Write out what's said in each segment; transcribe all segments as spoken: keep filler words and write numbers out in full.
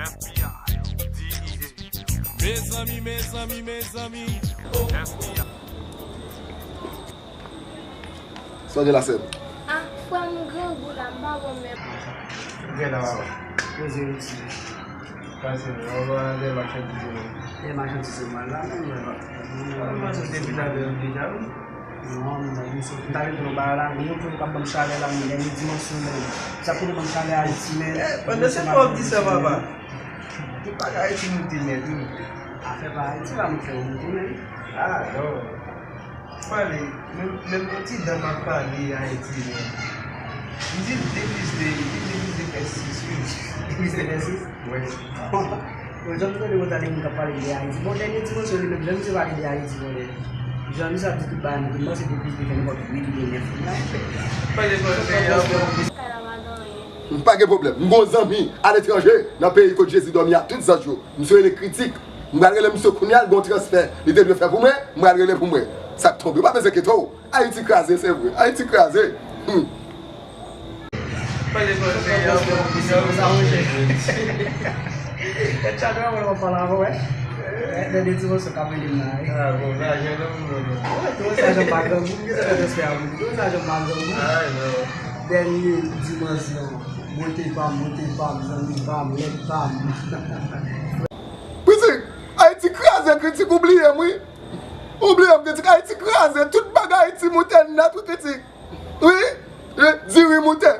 F B I, D E A. Mezanmi, mezanmi, mezanmi. F B I. Sa w gen la, sè m? Ah, frè m grangou la, m pa bon menm. Gen la, poze yon ti. Pase, on va aller marchandiser. E machandiz se mal la, menm, menm. Mwen sot depi talè deja, wi. Non, men misye, m ta vin di nou bagay la, nou tou k ap ban m chalè la, men dènye dimansyon, men sa pou nou ban m chalè Ayiti, men. Eh, pandan se tan w ap di sa, papa. Tout bagay Ayiti moute nèt, wi. Afè pa Ayiti la, m fè w moute, men. Ah, non. Pale, menm, menm yon ti dan m ap pale Ayiti, men. M di l depi se, li depi se fè sis, wi. Depi se fè sis? Wi. Bon, jan m tande w tande moun k ap pale de Ayiti. Bon, dènye dimansyon li menm, jan misye pale de Ayiti, bon, jan misye ap di tout bagay, m panse depi se fè nenpòt uit oubyen nèf moun la. Pale fransè, ya. M pa gen pwoblèm. M gon zanmi aletranje, nan peyi kot Jezi dòmi a tout zanj yo. Misye rele Kritik. M pral rele misye kounye a, l gon transfè li te dwe fè pou mwen, m pral rele pou mwen. Sa k tonbe, ou pa bezwen enkyete w. Ayiti kraze, se vre. Ayiti kraze. Hmm. Pale fransè, ya. Tèt chaje, mwen, mwen pale avè w, wè. Dènye ti moso k ap rele m la, wi. Ah, bon, lajan nan moun nan. Wi, tou sa jan pa grangou, ki se fè transfè a moun. Tou sa jan pa grangou. Ah, non. Dènye dimansyon. Moute pa m, moute pa m, zanmi pa m, lèd pa m. Kritik, Ayiti kraze, Kritik, ou bliye m, wi. Ou bliye m, Kritik, Ayiti kraze, tout bagay Ayiti moute nèt, wi, Kritik. Wi, wi, diri moute,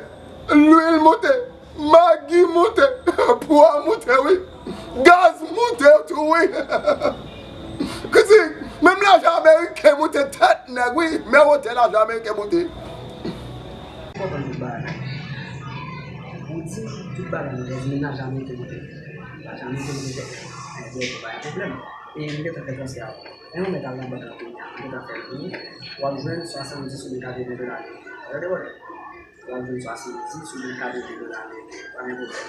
lwil moute, magi moute, pwa moute, wi. Gaz moute tou, wi. Kritik, menm lajan ameriken moute tèt nèg, wi. Men wote lajan ameriken moute. Konprann tout bagay. Ou di tout bagay, men lajan ameriken moute. Lajan ameriken moute tèt nèg. Ebyen, se pa yon pwoblèm. E m gentan fè transfè a. E ou mèt al nan bank la kounye a, ou gentan fè l pou ou. W ap jwenn swasanndis oubyen katreven dola ameriken. Tande, brother. W ap jwenn swasanndis oubyen katreven dola ameriken. Pa gen pwoblèm.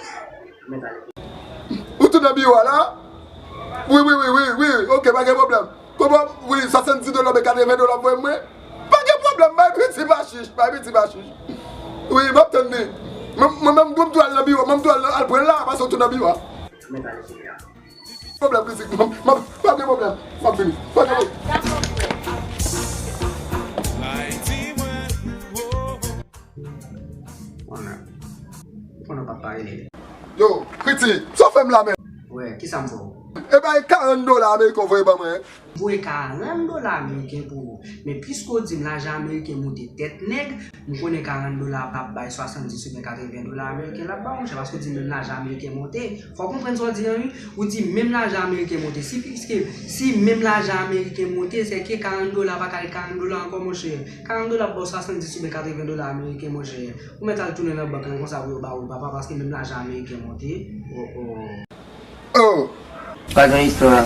Ou mèt ale. Ou tou nan biwo a la? Wi, wi, wi, wi, wi. Ok, pa gen pwoblèm. Kòman, wi, swasanndis dola oubyen katreven dola w voye mwen? Pa gen pwoblèm, bay piti bachich, bay piti bachich. Wi, m ap tann li. Mwen, mwen menm, mwen tou al nan biwo, mwen tou al, al pran l la, paske w tou nan biwo a. Mèt ale kounye a. Pwoblèm, Kritik, m, m, pa gen pwoblèm, m ap vini. Pa gen pwoblèm. Dakò, frè. Konnen. Konnen w p ap pa rele. Yo, Kritik, sa w fè m la menm? Wè, kisa m fè w? E bay karant dola ameriken w voye ban mwen. Voye karant dola ameriken pou ou. Men piske w di m lajan ameriken moute tèt nèg, m konnen karant dola p ap bay swasanndis oubyen katreven dola ameriken l ap ba w, monchè, paske w di m menm lajan ameriken monte. Fò w konprann sa w di an, wi. Ou di menm lajan ameriken monte. Si, piske, si menm lajan ameriken monte, sèke karant dola pa ka ret karant dola ankò, monchè. Karant dola ap ba w swasanndis oubyen katreven dola ameriken, monchè. Ou mèt al tounen nan bank lan konsa pou yo ba ou l, papa, paske menm lajan ameriken monte. Oh, oh. Oh. Pa gen istwa.